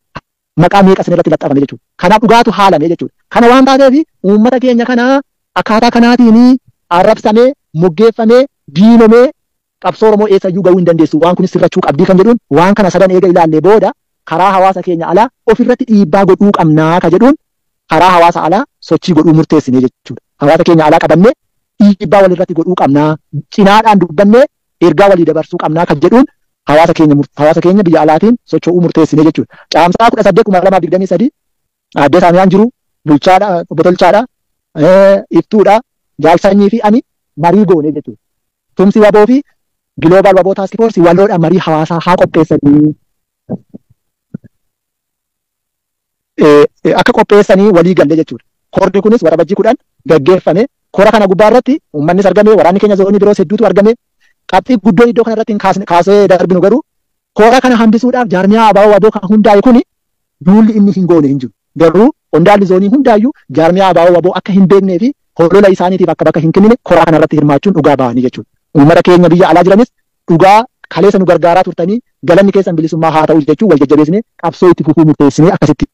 Maqaa meeqa isin irratti laxxafame jechuudha. Kanaaf dhugaatu haalame jechuudha. Kana waan taateef uummata keenya kana akkaataa kanaatiin arrabsamee, moggeeffamee, diinomee qabsoo Oromoo eessayyuu gahuu hin dandeessu. Waan kunis sirrachuu qabdii kan jedhuun waan kana sadan eega ilaallee booda karaa hawaasa keenya alaa ofirratti dhiibbaa godhuu qabnaa ka jedhuun karaa hawaasa alaa sochii godhuu murteessine jechuudha. Hawaasa keenya alaa qabannee dhiibbaa walirratti godhuu qabnaa, cinaadhaan dubbannee ergaa walii dabarsuu qabnaa kan jedhuun hawaasa keenya biyya alaatiin socho'uu murteessine jechuudha. Caamsaa 18 2023 Aaddee Saamiyaan jiru, bulchaadha, obbo Tolchaadha, Iftuudha, Jaalsanyii fi ani marii goone jechuudha. Tumsi Waboo fi Global Waboo Task Force waloodhaan marii hawaasaa haa qopheessanii akka qopheessanii walii galle jechuudha. Korri kunis Waxabajjii 10 gaggeeffame. Kora kana gubbaa irratti uummannis argame, waraanni keenya zoonii biroos hedduutu argame. Qabxii guddoon iddoo kana irratti hin kaasee darbinu garuu kora kana hambisuudhaaf jaarmiyaa ABO Waboo kan hundaa'e kuni duulli inni hin goone hin jiru. Garuu qondaalli zoonii hundaayyuu jaarmiyaa ABO Waboo akka hin beeknee fi holola isaaniitiif akka bakka hin kennine kora kana irratti hirmaachuun dhugaa ba'anii jechuudha. Uummata keenya biyya alaa jiranis dhugaa kaleessa nu gargaaraa turtanii galanni keessan bilisummaa haa ta'u jechuun wal jajjabeessine qabsoo itti fufuu murteessinee akkasitti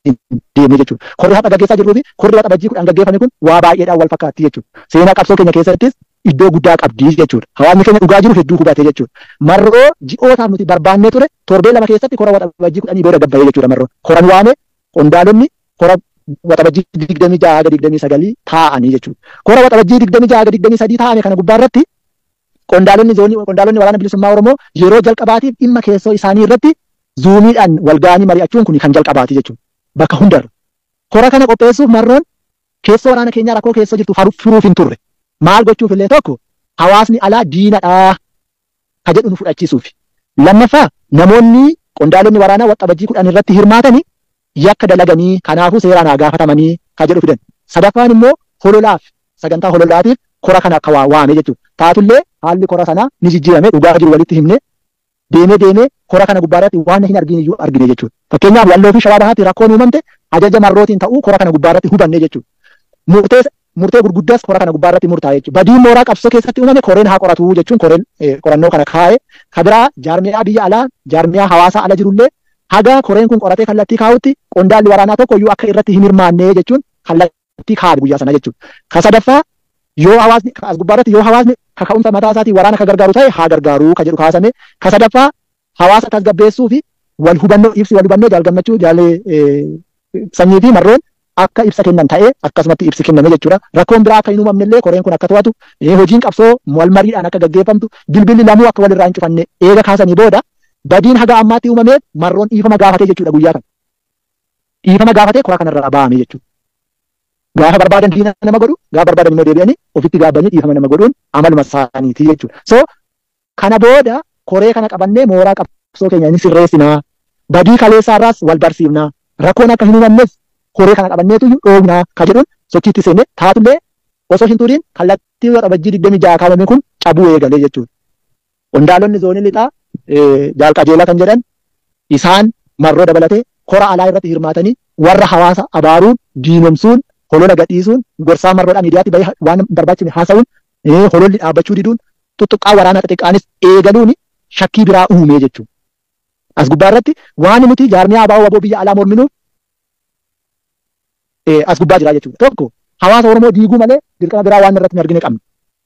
deemne jechuudha. Korri har'a gaggeessaa jirruu fi korri Waxabajjii 10 gaggeeffame kun waa baay'eedhaan wal fakkaatti jechuudha. Seenaa qabsoo keenya keessattis iddoo guddaa qabdi jechuudha. Hawaasni keenya dhugaa jiru hedduu hubatee jechuudha. Marroo ji'ootaaf nuti barbaannee ture torbee 2 keessatti kora Waxabajjii 10 booda gabbayee jechuudha marroo. Koran waame qondaalonni kora Waxabajjii 26 haga 29 taa'anii jechuudha. Kora Waxabajjii 26 haga 23 taa'ame kana gubbaa irratti qondaalonni zoonii qondaalonni waraana bilisummaa Oromoo yeroo jalqabaatiif dhimma keessoo isaanii irratti zuumiidhaan wal ga'anii mari'achuun kun kan jalqabaati jechuudha. Bakka hundarra. Kora kana qopheessuuf marroon keessoo waraana keenyaa rakkoo keessoo jirtu furuuf hin turre. Maal gochuuf illee tokko hawaasni alaa diinadhaa ka jedhu nu fudhachiisuuf. Lammaffaa namoonni qondaalonni waraanaa Waxabajjii 10 irratti hirmaatanii yakka dalaganii kanaafuu seeraan haa gaafatamanii ka jedhu fidan. Sadaffaan immoo hololaaf sagantaa hololaatiif kora kana akka waame jechuudha. Taatullee haalli kora sanaa ni jijjiirame dhugaa jiru walitti himne deemee deemee kora kana gubbaa irratti waan hin argine iyyuu argine jechuudha. Fakkeenyaaf Walloo fi Shawaa Bahaatti rakkoon uumamte ajaja marrootiin ta'uu kora kana gubbaa irratti hubanne jechuudha. Murtee gurguddaas kora kana gubbaa irratti murtaa'e jechuudha. Badiin mooraa qabsoo keessatti uumame koreen haa qoratu jechuun koreen qorannoo kana kaa'e. Kabiraa jaarmiyaa biyya alaa jaarmiyaa hawaasaa ala jirullee haga koreen kun qoratee kallattii kaa'utti qondaalli waraanaa tokko iyyuu akka irratti hin hirmaanne jechuun kallattii kaa'e guyyaa sana jechuudha. Ka sadaffaa yoo hawaasni as gubbaa irratti yoo hawaasni kaka'umsa mataa isaatiin waraana ka gargaaru ta'e haa gargaaru ka jedhu kaasame. Ka sadaffaa hawaasa tasgabbeessuu fi wal hubannoo ibsi wal hubannoo jaal Gammachuu jaalee Sanyii fi marroon akka ibsa kennan ta'ee akkasumatti ibsi kenname jechuudha. Rakkoon biraa akka hin uumamne illee koreen kun akka to'atu hojiin qabsoo wal mariidhaan akka gaggeeffamtu bilbilli lamuu akka walirraa hin cufanne eega kaasanii booda badiin haga ammaatti uumameef marroon dhiifama gaafatee jechuudha guyyaa kana. Dhiifama gaafatee kora kanarraa ba'ame jechuudha. Gaafa barbaadan diina nama godhu, gaafa barbaadan immoo deebi'anii ofitti gaabbanii dhiifama nama godhuun amaluma isaaniiti jechuudha. So kana booda koree kana qabannee mooraa qabsoo keenya ni sirreessinaa. Badii kaleessaarraas wal barsiifnaa. Rakkoon akka hin uumamnes Koree kana qabanneetu dhoofnaa ka jedhuun sochiitti seenne taatullee osoo hin turiin kallattii Waxabajjii 26 kaafame kun cabuu eegalee jechuudha. Qondaalonni zoonii lixaa Jaal Qajeelaa kan jedhan isaan Marroo dabalatee kora alaa irratti hirmaatanii warra hawaasa abaaruun, diinomsuun, holola gadhiisuun, gorsaa Marroodhaan miidiyaatti bahee waan barbaachifne haasa'uun, hololli dhaabbachuu diduun, tuttuqqaa waraanaa xixiqqaanis eegaluun shakkii biraa uumee jechuudha. As gubbaa irratti waan nuti jaarmiyaa ABO WBO biyya alaa morminuuf as gubbaa jira jechuudha. Tokko hawaasa Oromoo diiguu malee dirqama biraa waan irratti hin argine qabna.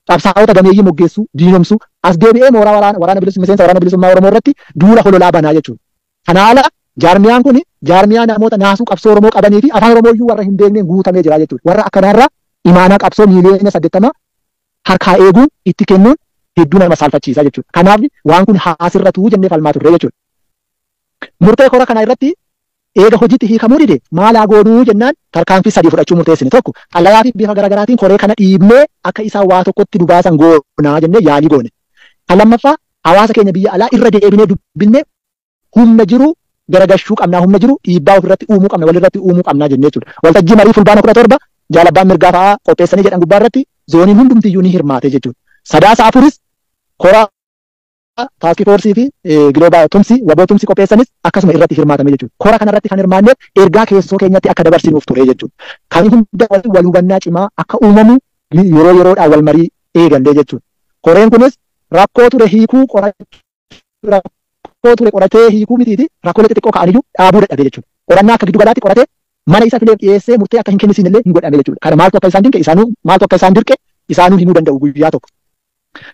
Qabsaa'ota gameeyyii moggeessuu, diinomsuu, as deebi'ee mooraa waraana bilisummaa miseensa waraana bilisummaa Oromoo irratti duula hololaa banaa jechuudha. Kana ala jaarmiyaan kun jaarmiyaa namoota naasuu qabsoo Oromoo qabanii fi afaan Oromoo iyyuu warra hin beekneen guutamee jira jechuudha. Warra akkanaarraa imaanaa qabsoo miiliyoona 80 harkaa eeguun itti kennuun hedduu nama saalfachiisa jechuudha. Kanaaf waan kun haasirratuu jennee falmaa turre jechuudha. Murtee kora kana irratti eega hojiitti hiikamuu dide maalaa goonuu jennaan tarkaanfii 3 fudhachuu murteessine. Tokko xalayaa fi bifa garaagaraatiin koree kana dhiibnee akka isaan waa tokkotti nu baasan goonaa jennee yaalii goone. Kan lammaffaa hawaasa keenya biyya alaa irra deebinee dubbinee humna jiru garagashuu qabnaa, humna jiru dhiibbaa ofirratti uumuu qabna, walirratti uumuu qabnaa jennee jechuudha. Waltajjii marii fulbaana 17 jaalabbaan mirgaa fa'aa qopheessanii jedhan gubbaa irratti zooniin hundumtiyyuu ni hirmaate jechuudha. Sadaasa 4 kora taaskii foorsii fi giloobaa tumsi waboo tumsi qopheessanis akkasuma irratti hirmaatame jechuudha. Kora kanarratti kan hirmaanneef ergaa keessoo keenyatti akka dabarsinuuf ture jechuudha. Kan hunda wal hubannaa cimaa akka uumamu yeroo yeroodhaan wal marii eegallee jechuudha. Koreen kunis rakkoo ture hiikuu rakkoo ture qoratee hiikuu mitiiti rakkoolee xixiqqoo ka'aniyyuu dhaabuu dadhabe jechuudha. Qorannaa akka giddugalaatti qoratee mana isa fileef dhiyeessee murtee akka hin kennisiin illee hin godhame jechuudha. Kana maaltu akka isaan dinqe isaanuu maaltu akka isaan dirqe isaanuu himuu danda'u guyyaa tokko.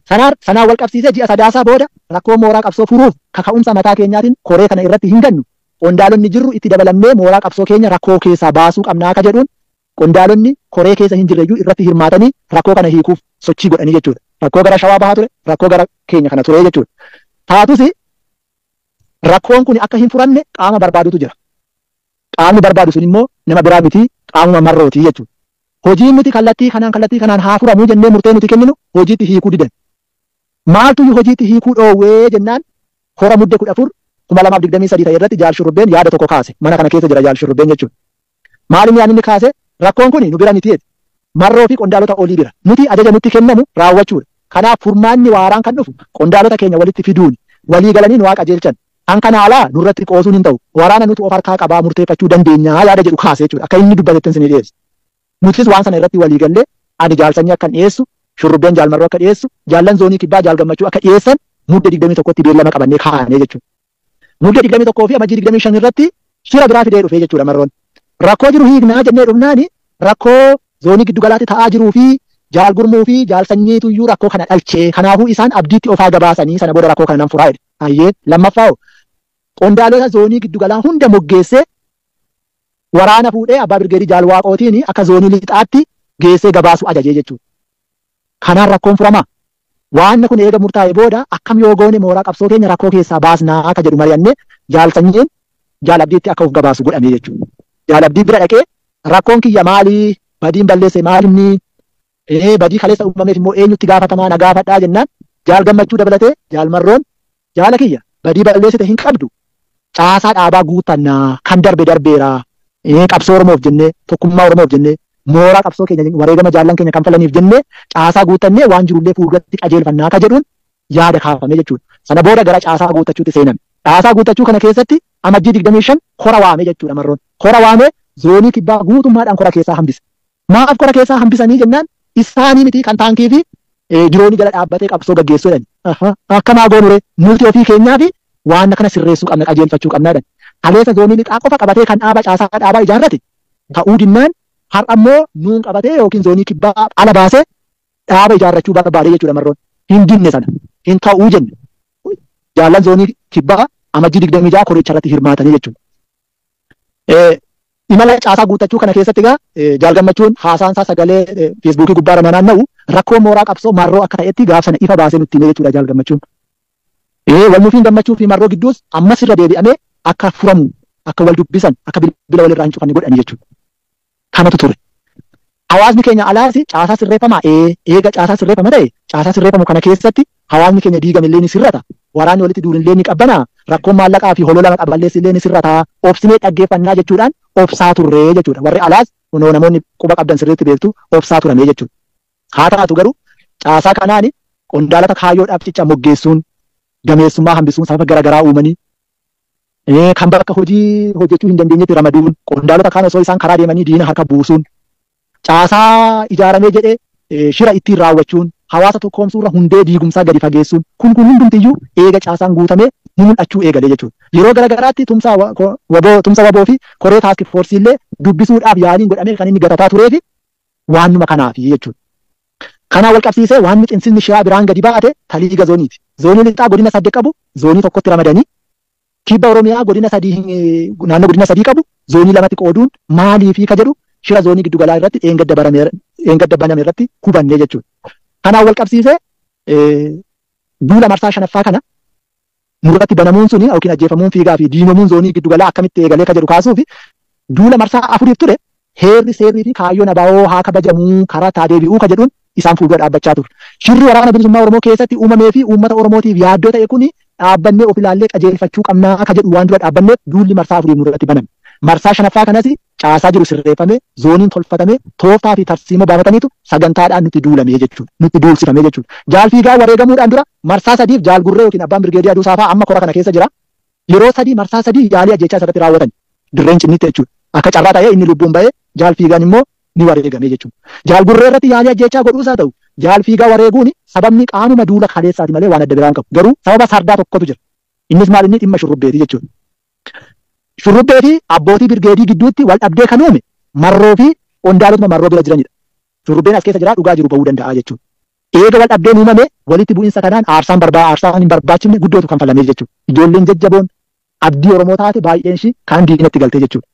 Sanaan wal qabsiisee ji'a sadaasaa booda rakkoo mooraa qabsoo furuuf kaka'umsa mataa keenyaatiin koree kana irratti hin gannu. Qondaalonni jirru itti dabalamnee mooraa qabsoo keenya rakkoo keessaa baasuu qabnaa akka jedhuun qondaalonni koree keessa hin jirreyyuu irratti hirmaatanii rakkoo kana hiikuuf sochii godhanii jechuudha. Rakkoo gara Shawaa bahaa ture, rakkoo gara keenya kana ture jechuudha. Taatus rakkoon kun akka hin furamne qaama barbaadutu jira. Qaamni barbaadu sun immoo nama biraa miti, qaamuma Marrootii jechuudha. Hojiin nuti kallattii kanaan haa furamuu jennee murtee nuti kenninu hojiitti hiikuu didan. Maaltu hojiitti hiikuu dhoowwee jennaan kora mudde 14 2023 ta'e irratti Jaal Shurrubbeen yaada tokko kaase. Mana kana keessa jira Jaal Shurrubbeen jechuudha. Maali inni kaase? Rakkoon kun nu bira miti jedhe. Marroo fi qondaalota olii bira. Nuti ajaja nutti kennamu raawwachuudha. Kanaaf furmaanni waaraan kan dhufu qondaalota keenya walitti fiduun walii galanii nu haa qajeelchan. Kan kana alaa nurratti qoosuun hin ta'u. Waraana nuti of harkaa qabaa murteeffachuu dandeenya yaada jedhu kaase jechuudha. Akka inni dubbatetti isin dhiyeesse. Nutis waan sana irratti walii gallee ani Jaalsanyii akkan dhiyeessu, Shurrubbeen Jaal Marroo akka dhiyeessu, jaallan zoonii kibbaa Jaal Gammachuu akka dhiyeessan mudde 21tti beellama qabannee kaa'anee jechuudha. Mudde 21 fi amajjii 25 irratti shira biraa fidee dhufee jechuudha Marroon. Rakkoo jiru hiiknaa jennee dhufnaani rakkoo zoonii giddugalaatti ta'aa jiruu fi Jaal Gurmuu fi Jaal Sanyiituyyuu rakkoo kana dhalchee kanaafuu isaan abdiitti ofaa gabaasanii sana booda rakkoo kana nan furaa jedhe. Hayyee lammaffaa qondaalota zoonii giddugalaa hunda moggeessee waraana fuudhee abbaa birgeedii Jaal Waaqootiin akka zoonii lixaatti geessee gabaasu ajajee jechuudha. Kanaan rakkoon furamaa. Waan kun eega murtaa'e booda akkam yoo goone mooraa qabsoo keenya rakkoo keessaa baasnaa akka jedhu mari'annee Jaal Sanyiin Jaal Abdiitti akka of gabaasu godhamee jechuudha. Jaal Abdii bira dhaqee rakkoon kiyya maalii? Badiin balleesse maalinni? Badii kaleessa uumameef immoo eenyutti gaafatamaa na gaafadhaa jennaan Jaal Gammachuu dabalatee Jaal Marroon jaala kiyya badii balleessite hin qabdu. Caasaa dhaabaa guuttannaa kan darbe darbeera. Qabsoo Oromoof jennee tokkummaa Oromoof jennee mooraa qabsoo keenya wareegama jaallan keenya kanfalaniif jennee caasaa guuttannee waan jirullee fuulduratti qajeelfannaa akka jedhuun yaada kaafame jechuudha. Sana booda gara caasaa guuttachuutti seename. Caasaa guuttachuu kana keessatti amajjii 25 kora waame jechuudha Marroon. Kora waame zoonii kibbaa guutummaadhaan kora keessaa hambise. Maaf kora keessaa hambisanii jennaan isaanii miti kan taankii fi diroonii jala dhaabbatee qabsoo gaggeessuu jedhani. Akkamaa goonure nuti ofii keenyaa fi waan kana sirreessuu qabna qajeelfachuu qabna jedhani. Kaleessa zoonii lixaa qofa qabatee kan dhaaba caasaa dhaabaa ijaarrate ta'uu dinnaan har'a immoo nuun qabatee yookiin zoonii kibbaa ala baasee dhaaba ijaarrachuu barbaade jechuudha Marroon. Hin dinne sana hin ta'uu jenne. Jaallan zoonii kibbaa amajjii 26 koricha irratti hirmaatanii jechuudha. Imala caasaa guuttachuu kana keessatti egaa Jaal Gammachuun haasaan isaa sagalee feesbuukii gubbaarra naanna'u rakkoo mooraa qabsoo Marroo akka ta'etti gaaf sana ifa baasee nutti hime jechuudha Jaal Gammachuun. Walmuufiin Gammachuu fi Marroo gidduus ammas irra deebi'amee akka furamu, akka wal dubbisan, akka bilbila walirraa hin cufanne godhani jechuudha. Kanatu ture. Hawaasni keenya alaas caasaa sirreeffamaa eega caasaa sirreeffama ta'e caasaa sirreeffamu kana keessatti hawaasni keenya diigame illee ni sirrata. Waraanni walitti duulillee ni qabbanaa. Rakkoon maallaqaa fi holola qaballeessi illee ni sirrata. Obsinee dhaggeeffannaa jechuudhaan Obsaa turree jechuudha. Warri alaas kunoo namoonni quba qabdan sirriitti beektu obsaa turamee jechuudha. Haa taatu garuu caasaa kanaani qondaalota kaayyoodhaaf cicha moggeessuun gameessummaa hambisuun sababa garaagaraa uumanii kan bakka hojii hojjechuu hin dandeenyetti ramaduun qondaalota kaan osoo isaan karaa deemanii diina harka buusuun caasaa ijaaramee jedhee shira ittiin raawwachuun hawaasa tokkoomsuurra hundee diigumsaa gadi fageessuun kun hundumtiyyuu eega caasaan guutamee ni mul'achuu eegalee jechuudha. Yeroo garaagaraatti tumsa waboo fi koree taask foorsii illee dubbisuudhaaf yaaliin godhamee kan inni gatataa turee fi waanuma kanaafi jechuudha. Kanaan wal qabsiisee waan xinsisni shiraa biraan gadi baate taliiga zooniiti. Zoonii lixaa godina 8 qabu zoonii tokkotti ramadanii kibba Oromiyaa godina 3 naannoo godina 3 qabu zoonii 2tti qooduun maaliifi ka jedhu shira zoonii giddugalaa irratti dheengadda baname irratti hubannee jechuudha. Kanaan wal qabsiisee duula marsaa 5ffaa kana nurratti banamuun suni yookiin ajjeefamuun fiigaa fi diinomuun zoonii giddugalaa akkamitti eegalee ka jedhu kaasuu fi duula marsaa 4 ture heerri seerrii fi kaayyoon abaa'oo haa kabajamuu karaa taa deebi'uu ka jedhuun isaan fuuldura dhaabbachaa ture. Shirri waraana bilisummaa Oromoo keessatti uumamee fi uummata Oromootiif yaaddoo ta'e kuni dhaabbannee of ilaallee qajeelfachuu qabnaa ka jedhu waan dura dhaabbanneef duulli marsaa 4 nurratti baname. Marsaa 5ffaa kanas caasaa jiru sirreeffame, zooniin tolfatame, tooftaa fi tarsiimoo baafataniitu sagantaadhaan nutti duulamee jechuudha. Nutti duulsifamee jechuudha. Jaal fiigaa wareegamuudhaan dura marsaa 3 jaal gurree yookiin abbaan birgeedii aduu saafaa amma kora kana keessa jira. Yeroo 3 marsaa 3 yaalii ajjechaa isarratti raawwatan dirreen cinnitti jechuudha. Akka carraa ta'ee inni lubbuun ba'ee jaal fiigaan immoo ni wareegamee jechuudha. Jaal gurree irratti yaalii ajjechaa godhuusaa ta'u jaal fiigaa wareeguun sababni qaamuma duula kaleessaati malee waan adda biraan qabu. Garuu sababa sardaa tokkotu jira. Innis maal inni dhimma shurrubbeeti jechuudha. Shurrubbee fi abbootii birgeedii gidduutti wal dhabdee kan uume marroo fi qondaalotuma marroo bira jiranidha. Shurrubbeen as keessa jira dhugaa jiru ba'uu danda'a jechuudha. Eega wal dhabdeen uumame walitti bu'iinsa kanaan aarsaan hin barbaachifne guddootu kan falamee jechuudha. Ijoolleen jajjaboon abdii Oromoo taate baay'een ishii kan diinatti galtee jechuudha.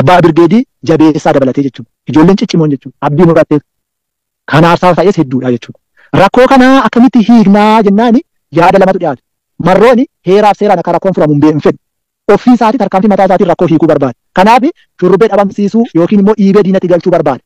Abbaa birgeedii jabeessaa dabalatee jechuudha. Ijoolleen ciccimoon jechuudha. Abdii murattee kan aarsaa ta'es hedduudha jechuudha. Rakkoo kanaa akkamitti hiiknaa jennaani yaada lamatu dhiyaate. Marrooni heeraaf seeraan akka rakkoon furamu hin fedhu. Ofii isaatii tarkaanfii mataa isaatiin rakkoo hiikuu barbaada. Kanaaf shurrubbee dhabamsiisuu yookiin immoo dhiibee diinatti galchuu barbaada.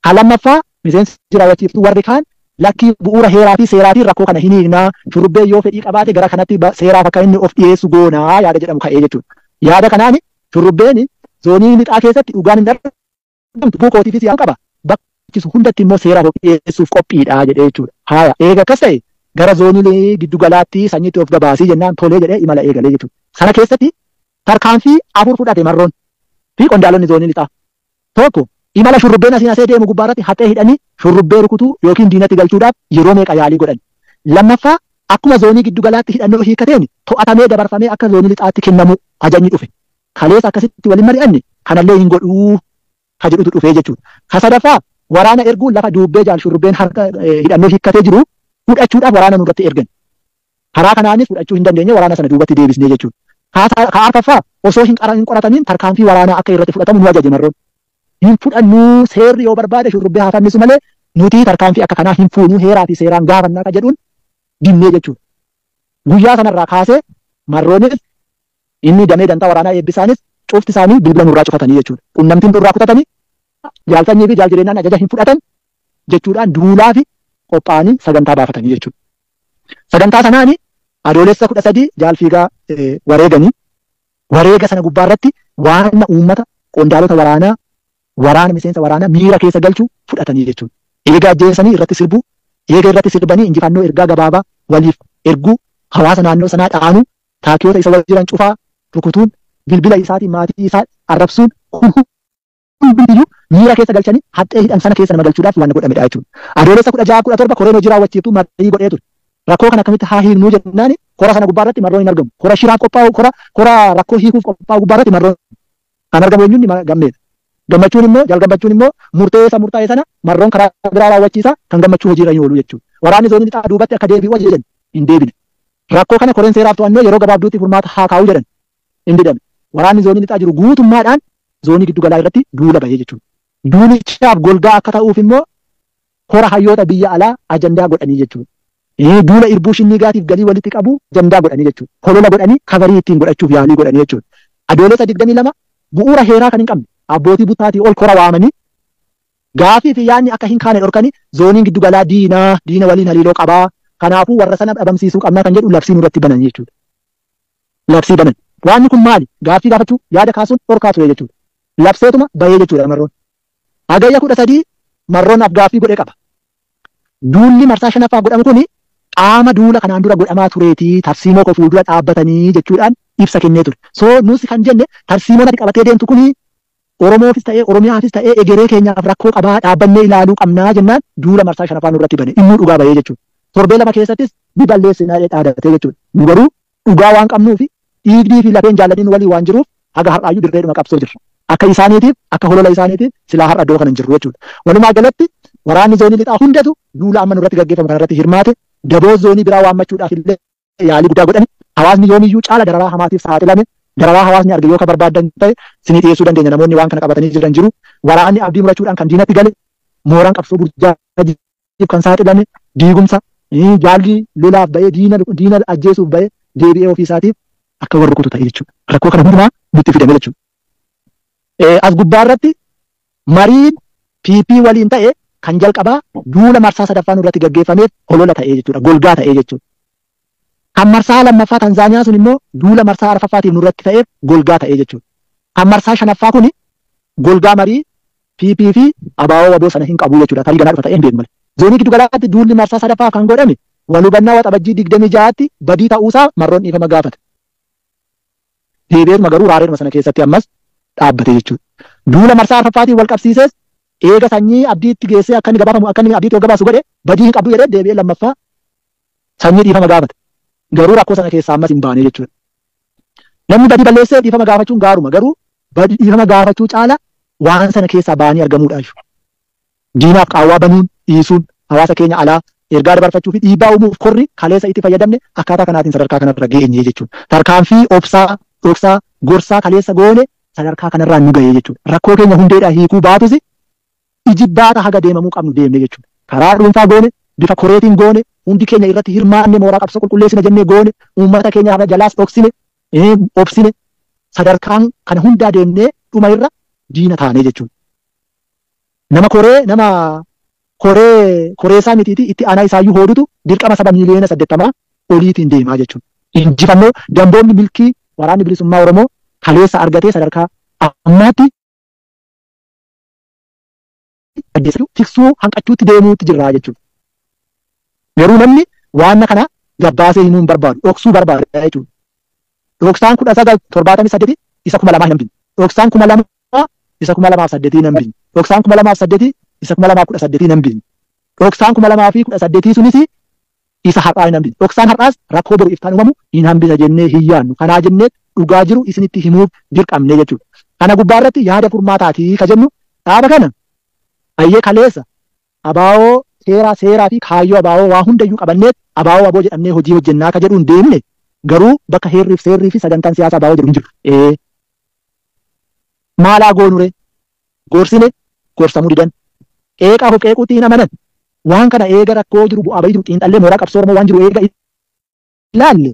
Kan lammaffaa miseensi raawwachiiftuu warri kaan lakkii bu'uura heeraa fi seeraatiin rakkoo kana hin hiiknaa shurrubbee yoo fedhii qabaate gara kanatti seeraaf akka inni of dhiyeessu goonaa yaada jedhamu ka'ee jechuudha. Yaada kanaan shurrubbeen zoonii lixaa keessatti dhugaan hin argamtu buukootiifis yaa qaba. Bakkisu hundatti immoo seeraaf of dhiyeessuuf qophiidha jedhee jechuudha. Haaya eega akkas ta'e gara zoonii giddugalaatti sanyiitti of gabaasii jennaan tolee jedhee imala eegalee jechuudha. Sana keessatti tarkaanfii 4 fudhate marroon fi qondaalonni zoonii lixaa. Tokko imala shurrubbeen asiin asee deemu gubbaarratti haxee hidhanii shurrubbee rukutuu yookiin diinatti galchuudhaaf yeroo meeqa yaalii godhan. Lammaffaa akkuma zoonii giddugalaatti hidhannoo hiikateen to'atamee dabarfamee akka zoonii lixaatti kennamu ajajni dhufe. Kaleessa akkasitti waliin mari'anne kanallee hin godhuu ka jedhutu dhufee jechuudha. Ka sadaffaa waraana erguun lafa duubbee jaal shurrubbeen harka hidhannoo hiikkatee jiru fudhachuudhaaf waraana nurratti ergan. Karaa kanaanis fudhachuu hin dandeenye waraana sana duubatti deebisnee jechuudha. Ka arfaffaa osoo hin qoratamiin tarkaanfii waraanaa akka irratti fudhatamu nu ajaje marroon. Hin fudhannuu seerri yoo barbaade shurrubbee haa fannisu malee nuti tarkaanfii akka kanaa hin fuunuu heeraa fi seeraan gaafannaa ka jedhuun dinnee jechuudha. Guyyaa sanarraa kaasee marroonis inni damee dantaa waraanaa eebbisaanis cufti isaanii bilbila nurraa cufatanii jechuudha. Qunnamtiin nurraa kutatanii jaaltanyii fi jaaljireenyaan ajaja hin fudhatan jechuudhaan duulaa fi qophaa'anii sagantaa baafatanii jechuudha. Sagantaa sanaani adoolessa 13 jaal fiigaa wareeganii wareega sana gubbaarratti waan uummata qondaalota waraanaa waraana miseensa waraanaa miira keessa galchuu fudhatanii jechuudha. Eega ajjeesanii irratti sirbuu, eega irratti sirbanii injifannoo ergaa gabaabaa waliif erguu, hawaasa naannoo sanaa dhaanuu, taakiyoota isa wal jiran cufaa rukutuun, bilbila isaatiin maatii isaa arrabsuun hundiyyuu miira keessa galchanii haxxee hidhan sana keessa nama galchuudhaaf waan godhamedha jechuudha. Adoolessa 16 17 koreen hojii raawwachiiftuu marii godhee ture. Rakkoo kana akkamitti haa hiiknuu jennaani kora sana gubbaarratti marroon hin argamu. Kora shiraan qophaa'u kora rakkoo hiikuuf qophaa'u gubbaarratti marroon kan argamu eenyuun gammeedha. Gammachuun immoo jaal gammachuun immoo murtee isa murtaa'e sana marroon karaa biraa raawwachiisa kan gammachuu hojiirra hin oolu jechuudha. Waraanni zoonii lixaa duubatti akka deebi'u ajajan hin deebine. Rakkoo kana koreen seeraaf to'annoo yeroo gabaabduutti furmaata haa kaa'u jedhan hin didame. Waraanni zoonii lixaa jiru guutummaadhaan zoonii giddugalaa irratti duula bahee jechuudha. Duulichaaf golgaa akka ta'uuf immoo kora hayyoota biyya alaa ajandaa godhanii jechuudha. Duula irbuu shinnigaatiif galii walitti qabu ajandaa godhanii jechuudha. Holola godhanii kabarii ittiin godhachuuf yaalii godhanii jechuudha. Adoolessa 22 bu'uura heeraa kan hin qabne abbootii buttaatii ol kora waamanii gaafii fi yaadni akka hin kaane dhorkanii zooniin giddugalaa diina waliin hariiroo qabaa kanaafuu warra sana dhabamsiisuu qabnaa kan jedhu labsii nurratti banan jechuudha. Labsii banan. Waanni kun maali? Gaaffii gaafachuu yaada kaasuun dhorkaa ture jechuudha. Labseetuma bahee jechuudha Marroon. Hagayya 13 Marroon afgaaffii godhee qaba. Duulli marsaa 5ffaa godhamu kuni qaama duula kanaan dura godhamaa tureetii tarsiimoo koo fuuldura dhaabbatanii jechuudhaan ibsa kennee ture. So nus kan jenne tarsiimoon ati qabatee deemtu kuni Oromoofis ta'ee Oromiyaafis ta'ee egeree keenyaaf rakkoo qabaa dhaabbannee ilaaluu qabnaa jennaan duula marsaa 5ffaa nurratti bane. Innuu dhugaa bahee jechuudha. Torbee 2 keessattis ni balleessinaa dhaadatee jechuudha. Nu garuu dhugaa waan qabnuufi dhiignii fi lafeen jaalladhiin walii waan jiruuf haga har'aayyuu dirreedhuma qabsoo jirra. Akka isaaniitiif akka holola isaaniitiif silaa har'a iddoo kana hin jirru jechuudha. Walumaa galatti waraanni zoonii lixaa hundatu duula amma nurratti gaggeeffamu kanarratti hirmaate daboo zoonii biraa waammachuudhaaf illee yaalii guddaa godhani. Hawaasni yoomiyyuu caala dararaa hamaatiif saaxilame dararaa hawaasni arge yoo ka barbaadan ta'e sinii dhiyeessuu dandeenya namoonni waan kana qabatanii jiran jiru. Waraanni abdii murachuudhaan kan diinatti gale mooraan qabsoo burjaajiif kan saaxilame diigumsa jaalli lolaaf ba'ee diina ajjeesuuf ba'ee deebi'ee ofii isaatiif akka warra rukutu ta'e jechuudha. Rakkoo kana hundumaa nutti fidame jechuudha. As gubbaarratti mariin PP waliin ta'e kan jalqabaa duula marsaa 3ffaa nurratti gaggeeffameef holola ta'e jechuudha. Golgaa ta'e jechuudha. Kan marsaa 2ffaa Tanzaaniyaa sun immoo duula marsaa 4ffaatiif nurratti ta'eef golgaa ta'e jechuudha. Kan marsaa 5ffaa kuni golgaa marii PP fi ABO waboo sana hin qabu jechuudha. Tarii ganaa dhufa ta'ee hin beeku malee. Zoonii giddu galaatti duulli marsaa 3ffaa kan godhame wal hubannaa waxabajjii 26tti badii ta'uusaa Marroon dhiifama gaafate. Deebi'eetuma garuu raareedhuma sana keessatti ammas dhaabbate jechuudha. Duula marsaa 4ffaatiin wal qabsiises eega sanyii abdiitti geessee akka inni gabaafamu akka inni abdiitti gabaasu godhe badii hin qabdu jedhee deebi'ee 2ffaa sanyii dhiifama gaafate. Garuu rakkoo sana keessaa ammas hin baane jechuudha. Namni badii balleessee dhiifama gaafachuun gaaruma garuu badii dhiifama gaafachuu caala waan sana keessaa baanii argamuudha jechuudha. Diinaaf qaawwaa banuun dhiisuun hawaasa keenya alaa ergaa dabarfachuu fi dhiibbaa uumuuf korri kaleessa itti fayyadamne akkaataa kanaatiin sadarkaa kanarra geenye jechuudha. Tarkaanfii obsaa, dhoksaa, gorsaa kaleessa goone sadarkaa kanarraa nu ga'e jechuudha. Rakkoo keenya hundeedhaa hiikuu baatus ijibbaata haga deemamuu qabnu deemne jechuudha. Karaa dhuunfaa goone, bifa koreetiin goone, hundi keenya irratti hirmaanne mooraa qabsoo qulqulleessina jennee goone, uummata keenya jalaas dhoksine, obsine, sadarkaan kana hundaa deemnee dhuma irra diina taane jechuudha. Nama koree nama koree koreesaa mitiiti itti aanaa isaayyuu hoodutu dirqama saba miiliyoona 80 oliitiin deemaa jechuudha. Injifannoo damboonni milkii waraanni bilisummaa Oromoo kaleessa argatee sadarkaa ammaatti tiksuu hanqachuutti deemuutti jirra jechuudha. Garuu namni waan kana gabbaasee himuu hin barbaadu, dhoksuu barbaada jechuudha. Dhoksaan 1978 isa 2000 hin hambine. Dhoksaan 2000 isa 2008 hin hambine. Dhoksaan 2008 isa 2018 hin hambine. Dhoksaan 2018 sunis isa har'aa hin hambine. Dhoksaan har'aas rakkoo boru iftaan uumamu hin hambisa jennee hin yaadnu. Kanaa jennee dhugaa jiru isinitti himuuf dirqamne jechuudha. Kana gubbaarratti yaada furmaataatii ka jennu dhaaba kana ayyee kaleessa ABO seeraa fi kaayyoo ABO waa hundayyuu qabanneet ABO waboo jedhamnee hojii hojjennaa ka jedhuun deemne garuu bakka heerriif seerrii fi sagantaan siyaasaa ABO jedhu hin jiru. Maalaa goonure gorsine gorsamuu didan qeeqaaf of qeequutti hin amanan waan kana eega rakkoo jiru bu'aa bahii jiru xiinxallee mooraa qabsoo Oromoo waan jiru eega ilaalle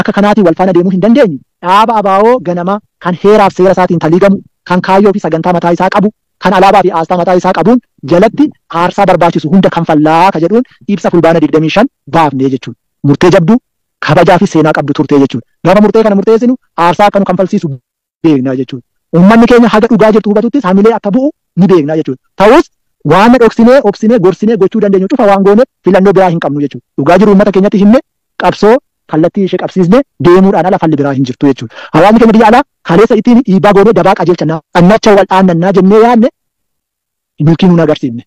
akka kanaatiin wal faana deemuu hin dandeenyu. Dhaaba ABO ganama kan heeraaf seera isaatiin taliigamu kan kaayyoo fi sagantaa mataa isaa qabu kan alaabaa fi aasxaa mataa isaa qabuun jalatti aarsaa barbaachisu hunda kan fallaa ka jedhuun ibsa fulbaana 25 baafnee jechuudha. Murtee jabduu kabajaa fi seenaa qabdu turtee jechuudha. Gaafa murtee kana murteessinu aarsaa akka nu kanfalsiisu beeknaa jechuudha. Uummanni keenya haga dhugaa jirtu hubatuttis hamilee akka bu'u ni beeknaa jechuudha. Ta'us waan dhoksinee obsinee gorsinee gochuu dandeenyu cufa waan gooneef filannoo biraa hin qabnu jechuudha. Dhugaa jiru uummata keenyatti himne qabsoo kallattii ishee qabsiisne deemuudhaan ala falli biraa hin jirtu jechuudha. Hawaasni keenya biyya alaa kaleessa ittiin dhiibbaa goonee dabaa qajeelchannaa annacha wal dhaannannaa jennee yaadne milkii nuun agarsiifne.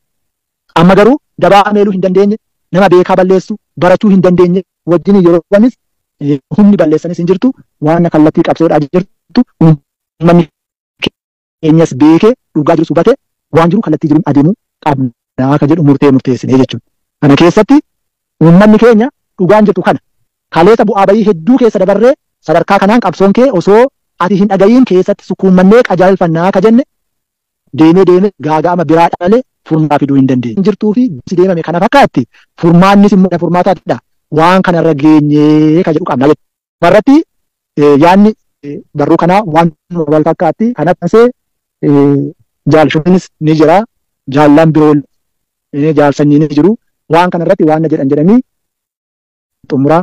Amma garuu dabaa ameeluu hin dandeenye, nama beekaa balleessu, barachuu hin dandeenye wajjin yeroo qabanis humni balleessanis hin jirtu waan kallattii qabsoodhaa jirtu uummanni keenyas beekee dhugaa jirus hubate waan jiru kallattii jiruun adeemuu qabnaa ka jedhu murtee murteessine jechuudha. Kana keessatti uummanni keenya dhugaan jirtu kana kaleessa bu'aa bahii hedduu keessa dabarree sadarkaa kanaan qabsoon kee osoo ati hin dhaga'iin keessatti sukkuummannee qajeelfannaa ka jenne deemee deemee gaaga'ama biraa dhalee furmaa fiduu hin dandeenye. Jirtuu fi deemame kana fakkaatti furmaannis immoo furmaataadha. Waan kanarra geenyee ka jedhu qabna jechuudha. Barratti yaanni barruu kanaa waan wal fakkaatti kanatti jaalshuunis ni jira, jaallaan biroo jaalsanyii ni jiru. Waan kanarratti waan jedhan jedhanii xumuraa